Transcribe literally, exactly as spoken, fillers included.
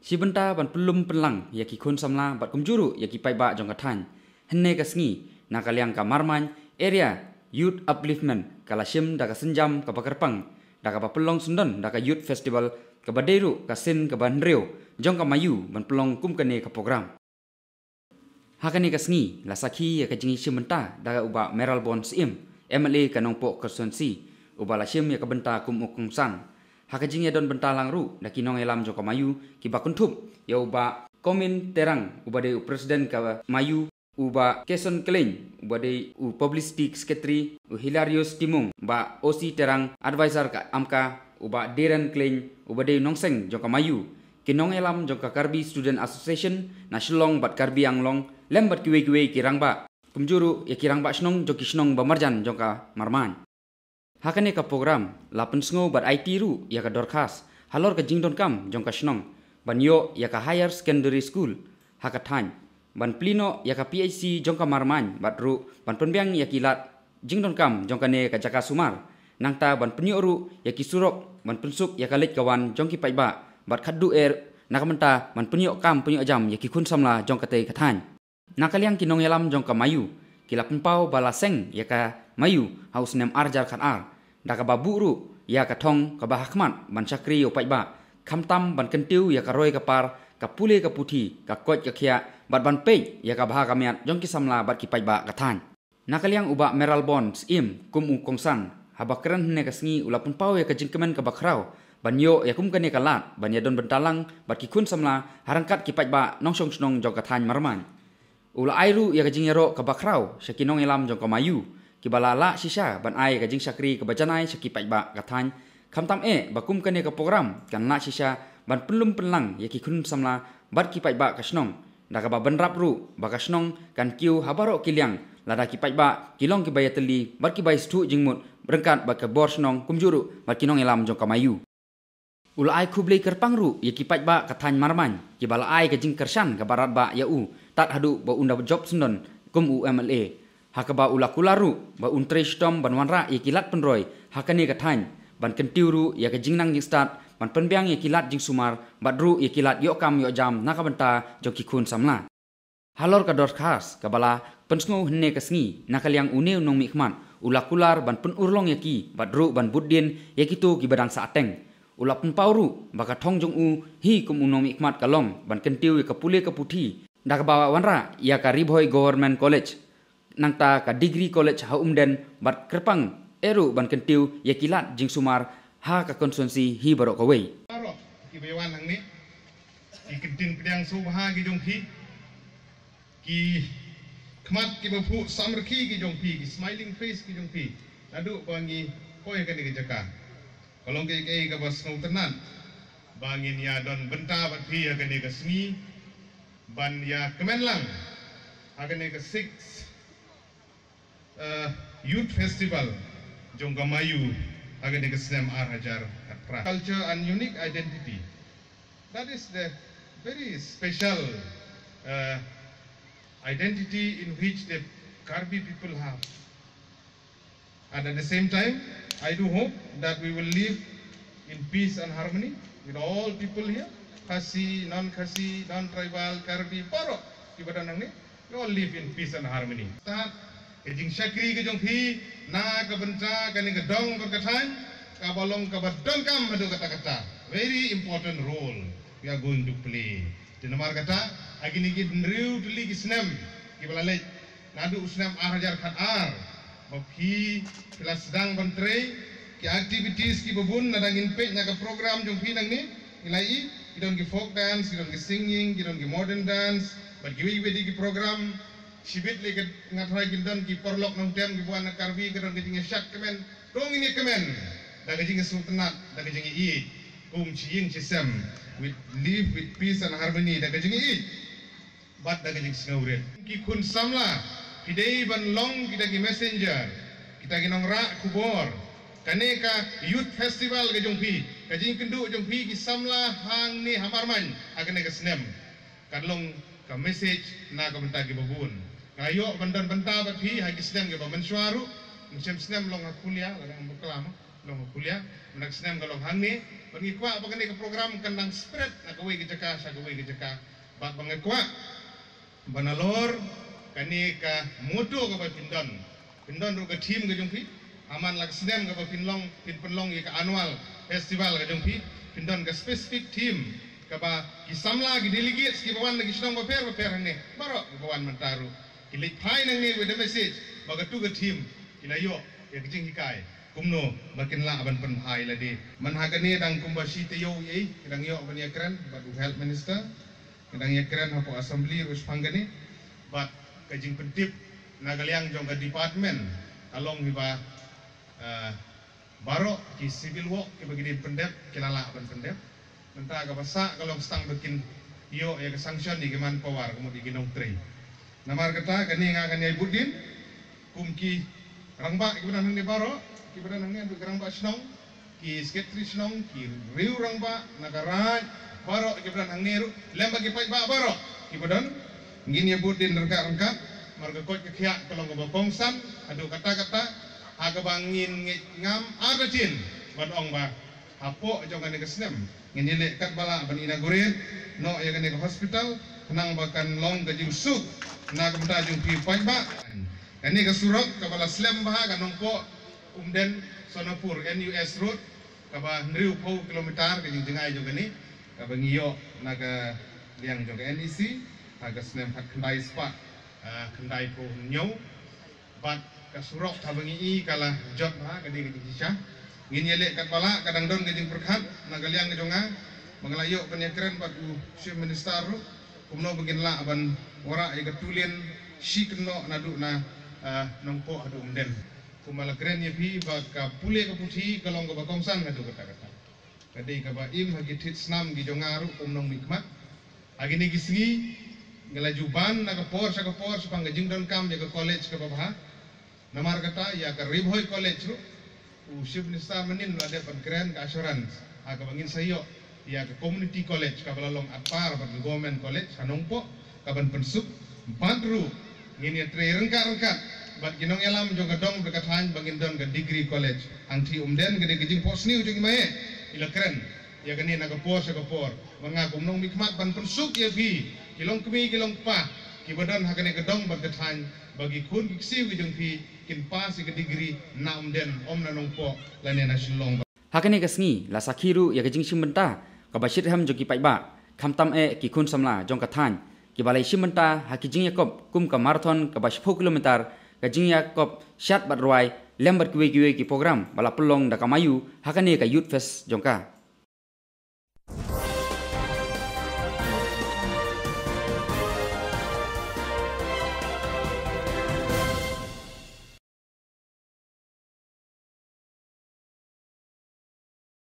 Shi bynta ban pynlum pynlang ïa ki khun samla bad kumjuh ruh ïa ki paidbah jong ka thaiñ, hynne ka sngi na ka liang ka Marmain Area Youth Upliftment ka la shim da ka sienjam kaba kyrpang da kaba pynlong syndon da ka Youth Festival, kaba dei ruh ka sien kaba hynriew jong ka Mayu ban pynlong kum kane ka program. Ha kane ka sngi la sakhi ïa ka jingïashim bynta da u Bah Mayralborn Syiem, M L A ka Nongpoh Constituency, uba la shim ïa ka bynta kum u kongsan. Ha ka jingïadon bynta lang ruh da ki nongïalam jong ka Mayu kiba kynthup ïa u Bah Komin Terang uba dei u President ka Mayu, u Bah Keson Klein uba dei u Publicity Secretary, u Hilarius Timung, Bah O C Terang, Advisor ka AMCA, u Bah Darren Klein uba dei u nongseng jong ka Mayu, ki nongïalam jong ka Karbi Student Association na Shillong bad Karbi Anglong, lem bad kiwei kiwei ki rangbah, kumjuh ruh ïa ki rangbah shnong jong ki shnong ba marjan jong ka Marmain. Ha kane ka program la pynsngew bad aiti ruh ïa ka dorkhas halor ka jingdonkam jong ka shnong ban ïoh ïa ka Higher Secondary School ha ka thaiñ, ban plie noh ïa ka P H C jong ka Marmain bad ruh ban pynbiang ïa ki lad jingdonkam jong kane ka jaka sumar, nangta ban pynïoh ruh ïa ki surok ban pynsuk ïa ka leit ka wan jong ki paidbah bad khatduh eh na ka bynta ban pynïoh kam pynïoh jam ïa ki khun samla jong katei ka thaiñ. Na ka liang ki nongïalam jong ka Mayu ki la pynpaw ba la seng ïa ka Mayu ha u snem ar hajar khatar da kaba buh ruh ïa ka thong kaba hakhmat ban shakri ïa u paidbah, khamtam ban kyntiew ïa ka roi ka par, ka pule ka puthi, ka koit ka khiah bad ban peit ïa ka bha ka miat jong ki samla bad ki paidbah ka thaiñ. Na ka liang u Bah Mayralborn Syiem kum u kongsan, haba kren hynne ka sngi u la pynpaw ïa ka jingkmen kaba khraw ban ïoh ïa kum kane ka lad ban ïadon bynta lang bad ki khun samla ha ryngkat ki paidbah nongshong shnong jong ka thaiñ Marmain. U la ai ruh ïa ka jingïaroh kaba khraw sha ki nongïalam jong ka Mayu kiba la lah shisha ban ai ka jingshakri kaba janai sha ki paidbah ka thaiñ, khamtam eh ba kum kane ka program kan lah shisha ban pynlum pynlang ïa ki khun samla bad ki paidbah ka shnong, da kaba bynrap ruh ba ka shnong kan kiew ha baroh ki liang lada ki paidbah ki long kiba ïatylli bad kiba ïasngewthuh jingmut ryngkat bad ka bor shnong kumjuh ruh bad ki nongïalam jong ka Mayu. U la ai khublei kyrpang ruh ïa ki paidbah ka thaiñ Marmain kiba la ai ka jingkyrshan kaba radbah ïa u tad haduh ba un da jop syndon kum u M L A, ha kaba u la kular ruh ba un trei shitom ban wanrah ïa ki lad pynroi ha kane ka thaiñ, ban kyntiew ruh ïa ka jingnang jingstad ban pynbiang ïa ki lad jingsumar bad ruh ïa ki lad ïoh kam ïoh jam na ka bynta jong ki khun samla. Halor ka dorkhas kaba la pynsngew hynne ka sngi, na ka liang une u nongmihkhmat u la kular ban pynurlong ïa ki bad ruh ban bud dien ïa kito kiba dang sah ateng. U la pynpaw ruh ba ka thong jong u hi kum u nongmihkhmat ka long ban kyntiew ïa ka pule ka puthi, da kaba wanrah ïa ka Ri Bhoi Government College, nangta ka Degree College ha Umden bad kyrpang eh ruh ban kyntiew ïa ki lad jingsumar ha ka constituency hi baroh kawei. Baroh kiba ïawan hangne, ki ktien pdiang sngewbha ki jong phi, ki khmat kiba phuh samrkhie ki jong phi, ki smiling face ki jong phi, naduh ba ngi poi ha kane ka jaka. Ka long kaei kaei kaba sngewtynnat ba ngin ïadon bynta bad phi ha kane ka sngi ban ïa kmen lang ha kane ka sixth, uh, Youth Festival jong ka Mayu ha kane ka snem ar hajar khatphra. Culture and unique identity. That is the very special, uh, identity in which the Karbi people have. And at the same time, I do hope that we will live in peace and harmony with all people here. Khasi, non-Khasi, non-tribal, Karbi, baroh kiba don hangne, we all live in peace and harmony. Tad ka jingshakri ka jong phi na ka bynta kane ka dong bad ka thaiñ, kaba long kaba donkam haduh katta katta. Very important role we are going to play. Te namar kata, ha kine ki hynriew tylli ki snem kiba la leit, naduh u snem ar hajar khatar, ba phi, phi la sdang ban trei ki activities kiba bun. Lada ngin peit na ka program jong phi nangne, ngi la ïohi ki don ki folk dance, ki don ki singing, ki don ki modern dance, bad kiwei kiwei de ki program. Shibit lei ka, nga tharai kin don ki paralok nongtem kiba wan na Karbi, ka don ka jingïashad kmen. To ngin ïa kmen da ka jingsngewtynnat, da ka jingïeit, kum shi ïing shi sem, with, live with peace and harmony, da ka jingïeit bad da ka jingsngewrit. Ki khun samla, phi dei ban long kita ki messenger, kita ki nongrah khubor. Kane ka youth festival ka jong phi, ka jingkynduh jong phi ki samla hangne ha Marmain ha kane ka snem, kan long ka message na ka bynta kiba bun. Nga ïoh ban don bynta bad phi ha ki snem kiba mynshuwa ruh. Mynshem snem long ha Kulia, lada ngam bakla mo. Long ha Pulia, mynta ka snem ka long hangne, bad ngi kwah ba kane ka program kan nang spread na kawei ka jaka sha kawei ka jaka. Bad ba ngi kwah ba nalor kane ka motto kaba phin don, phin don ruh ka theme ka jong phi. Ha man la ka snem kaba phin long, phin pynlong ïa ka annual festival ka jong phi, phin don ka specific theme kaba ki samla, ki delegates kiba wan na ki shnong bapher bapher hangne, baroh kiba wan mynta ruh ki leit phai nangne with the message ba katu ka theme ki la ïoh ïa ka jinghikai kumno ba kin lah ban pynbha ïa lade. Man ha kane dang kumba shi taïew ïa i, ki dang ïoh ban ïakren bad u health minister, ki dang ïakren hapoh assembly ruh shaphang kane. Bad ka jingpyntip na ka liang jong ka department ka long hi ba, eh, baroh ki civil work kiba ki dei pyndep ki la lah ban pyndep. Mynta kaba sah ka long stang ba kin ïoh ïa ka sanction ïa ki manpower, ka mut ïa ki nongtrei. Namar kata kane nga ngan ïai bud dien kum ki rangbah kiba don hangne baroh, kiba don hangne, ki rangbah shnong, ki secretary shnong, ki riew rangbah na ka raid, baroh kiba don hangne ruh, lem bad ki paidbah baroh kiba don, ngin ïai bud dien ryngkat ryngkat. Namar ka koit ka khiah ka long kaba kongsan haduh katta katta, ha kaba ngin ngeit ngam artatien ban ong ba hapoh jong kane ka snem ngin ïaleh katba lah ban inaugurate noh ïa kane ka hospital, khnang ba kan long ka jingsuk na ka bynta jong phi paidbah. Kane ka surok kaba la slem bha, ka Nongpoh Umden Sonapur, N U S Road, kaba hynriewphew kilometer ka jingjngai jong kane, kaba ngi ïoh na ka liang jong ka N E C ha ka snem khatkhyndai spah, ah, khyndaiphew hynñiew. Bad ka surok, haba ngi i ka la jot bha, ka dei ka jingshisha. Ngin ïaleh katba lah, ka dang don ka jingpyrkhat na ka liang ka jong nga ba nga la ïoh ban ïakren bad u Chief Minister ruh kumno ba ngin lah ban wanrah ïa ka two lane shi kynnoh naduh na, ah, Nongpoh haduh Umden. Kumba la kren ïa phi ba ka pule ka puthi ka long kaba kongsan haduh katta katta. Ka dei kaba im ha ki thied snam ki jong nga ruh kum u nongmihkhmat. Ha kine ki sngi nga la ju ban na ka por sha ka por shaphang ka jingdonkam ïa ka college kaba bha. Namar kata ïa ka Ri Bhoi College ruh u Chief Minister mynnin u la dep ban kren ka assurance ha kaba ngin sa ïoh ïa ka community college kaba la long atpar bad ka government college ha Nongpoh, kaban pynsuk. Bad ruh ngin ïatrei ryngkat ryngkat bad ki nongïalam jong ka dong bad ka thaiñ ba ngin don ka degree college hangtei Umden. Ka dei ka jingphohsniew jong i, ma i la kren ïa kane na ka por sha ka por. Bad nga kum u nongmihkhmat ban pynsuk ïa phi ki longkmie ki longkpa kiba don ha kane ka dong bad ka thaiñ ba ki khun ki ksiew ki jong phi kin pass ïa ka degree na Umden, ym na Nongpoh lane na Shillong. Ha kane ka sngi la sakhi ruh ïa ka jingshim bynta kaba shitrhem jong ki paidbah, khamtam eh ki khun samla jong ka thaiñ, kiba la ïashim bynta ha ki jingïakop kum ka marathon kaba shiphew kilometer, ka jingïakop shad bad rwai, lem bad kiwei kiwei ki program ba la pynlong da ka MaYU ha kane ka Youth Fest jong ka.